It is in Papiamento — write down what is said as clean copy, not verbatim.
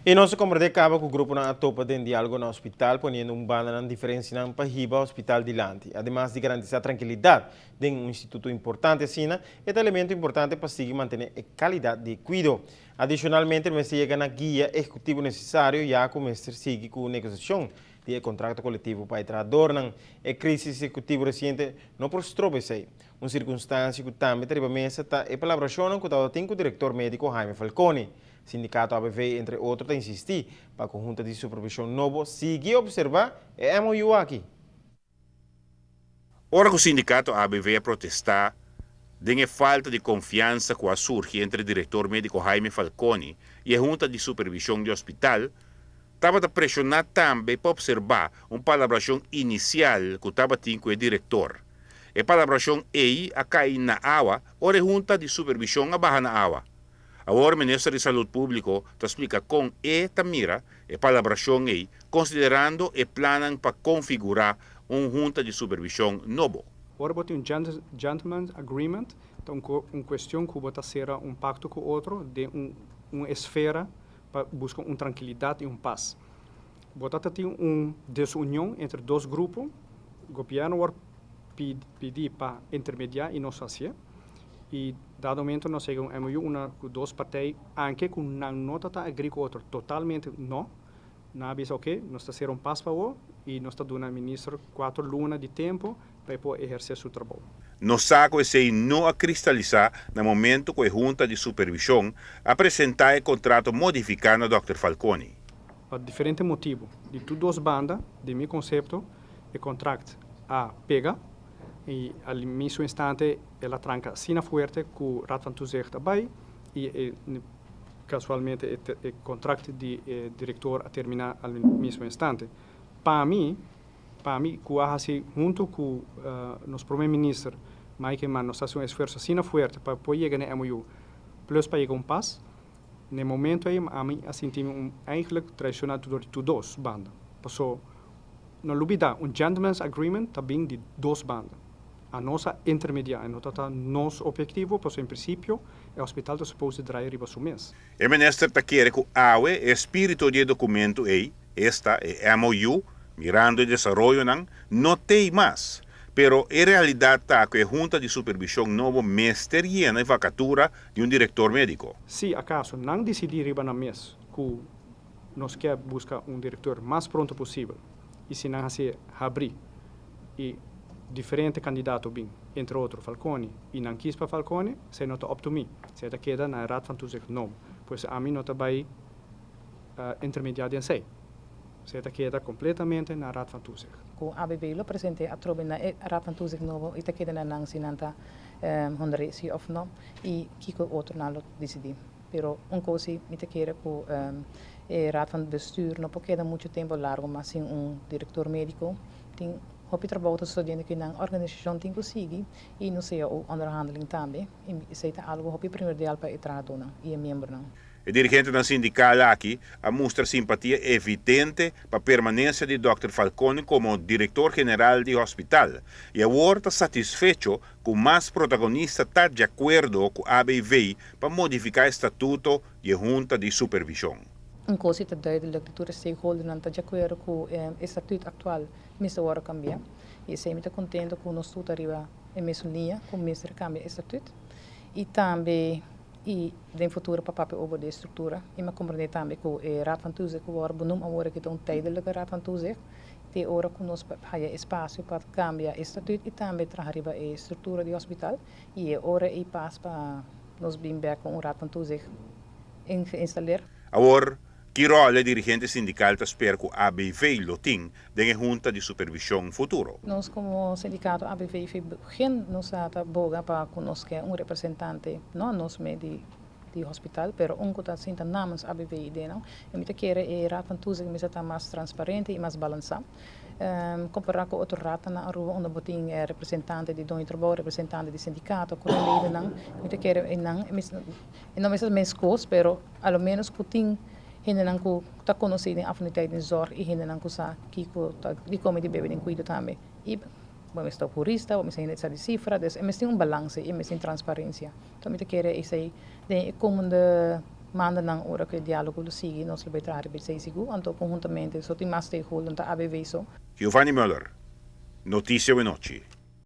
I nos a komprendé kaba ku gruponan a topa den diálogo na hospital poniendo un banda nan diferensianan pa hiba hospital dilanti. Ademas di garantisá trankilidat den un instituto importante asina, e ta elemento importante pa sigui mantené e kalidat di e kuido. Adishonalmente mester yega na guia ehekutivo nesesario ya ku mester sigui ku negosiashon di e kontrakto kolektivo pa e trahadornan. E krísis ehekutivo resiente no por stroba esei. Un sirkunstansia ku tambe ta riba mesa ta e palabrashonnan ku tabatin ku direktor médiko Jaime Falconi. Sindikato ABV entre otro ta insistí pa ku Hunta di Supervishon nobo sigui opservá e MOU aki. Ora ku sindikato ABV a protestá den e falta di konfiansa ku a surgi entre direktor médiko Jaime Falconi i e Hunta di Supervishon di Hospital, tabata preshoná tambe pa opserbá un palabrashon inisial ku tabatin ku e direktor. E palabrashon ei a kai na awa ora e Hunta di Supervishon a baha na awa. Awor Minister di Salud Publico ta splica con e ta mira e palabracion ey considerando e plannan pa configura un hunta di supervision nobo. Ora bo tin un gentleman's agreement ta un cuestion cu bo ta cera un pacto cu otro den un esfera pa busca un trankilidad y un paz. Bo ta ta tin un desunion entre dos grupo, gobierno word pidi pa intermedia y nos hacié. Y dado momento nos yega un MOU una cu dos partij anke cu nan no ta ta agree cu otro totalmente no, nan a bisa ok nos ta cera un pas pa awo y nos ta duna minister cuatro luna di tempo pa e por eherce su trabou. Nos sa cu esey no a cristalisa na momento cu e Hunta di Supervision a presenta e contrato modifica na dòkter Falconi. Pa diferente motibo di tur dos banda, den mi concepto e contract a pega y al mismo instante el a tranca asina fuerte cu Raad van Toezicht a bay y e casualmente e contract di e director a termina al mismo instante. Pa mi, pa mi cu a haci hunto cu nos Prome Minister Mike Eman nos a haci un esfuerzo asina fuerte pa por yega na e MOU plus pa yega un pas, na e momento ey ami a sinti mi un eigenlijk traiciona door di tur dos banda. Paso no lubida un gentleman's agreement ta bin di dos banda. Anos a intermediá e no ta ta nos objetivo pasobra en principio e hospital ta supose draai riba su mes. E minister ta kere ku awe e espíritu di e dokumentu ei, esta e MOU, mirando e desaroyonan, no t'ei mas. Pero e realidat ta ku e hunta di supervishon nobo mester yena e vakatura di un direktor médiko. Si akaso nan disidí riba nan mes ku nos ke buska un direktor mas pronto posibel i si nan hasié habrí i diferente kandidato bin, entre otro Falconi, i nan kis pa Falconi, esei no ta up to mi, esei ta keda na e Raad van Toezicht nobo. Pues ami no ta bai intermediá den esei. Esei ta keda kompletamente na Raad van Toezicht. Ku ABB lo present'é atrobe na e Raad van Toezicht nobo i ta keda na nan si nan ta honr'é si òf no i kiko otronan lo disidí. Pero un kos si mi ta kere ku e Raad van Bestuur no por keda muchu tempu largu mas sin un direktor médiko. Tin hopi trabou ta sosodiendo ku nan organisashon tin ku sigui i nos cao onderhandeling tambe. I esei ta algu hopi primordial pa e trahadónan i e miembronan. E dirigentenan sindikal aki a mustra simpatia evidente pa permanencia di dòkter Falconi komo direktor general di hospital i awor ta satisfecho ku mas protagonista ta di akuerdo ku ABV pa modifiká e statuto di e hunta di supervishon. Un kos si ta duidelijk, di tur e stakeholdernan ta di akuerdo ku e statuut aktual mester wòrdu kambiá. I esei mi ta kontento ku nos tur ta riba e mesun liña ku mester kambia e statuut. I tambe i den futuro pa papia over di e struktura. I mi a komprendé tambe ku e Raad van Toezicht ku wòrdu benoem awor aki ta un tijdelijke Raad van Toezicht te ora ku nos haya espasio pa kambia e statuut i tambe traha riba e struktura di hospital. I e ora ei pas pa nos bin bek ku un Raad van Toezicht geïnstalleer. Awor, ki ròl e dirigente sindikal ta spera ku ABV lo tin den e hunta di supervishon futuro? Nos komo sindikato ABV fi begin nos a ta boga pa ku nos ke un representante, no nos me di di hospital, pero un ku ta sinta namens ABV i denan. I mi ta kere e Raad van Toezicht mester ta mas transparente i mas balansá. Kompará ku otro raadnan na Aruba unda bo tin representante di doño trabou, representante di sindikato, ku ledennan, mi ta kere einan e no mester meskos pero a lo menos ku tin hendenan ku ta konosí den afiniteit den zòrg i hendenan ku sa kiko ta di kome di bebe den kuido tambe. I bo mester ta hurista, bo mester hende sa di sifra, dus e mester tin un balanse i e mester tin transparensia. Enton mi ta kere esei den e komende. Manda nan ora ku e diálogo lo sigui, nos lo bai traha riba esei sigur, anto konhuntamente so tin mas stakeholder, ta ABV so. Giovanni Muller, Noticia Awenochi.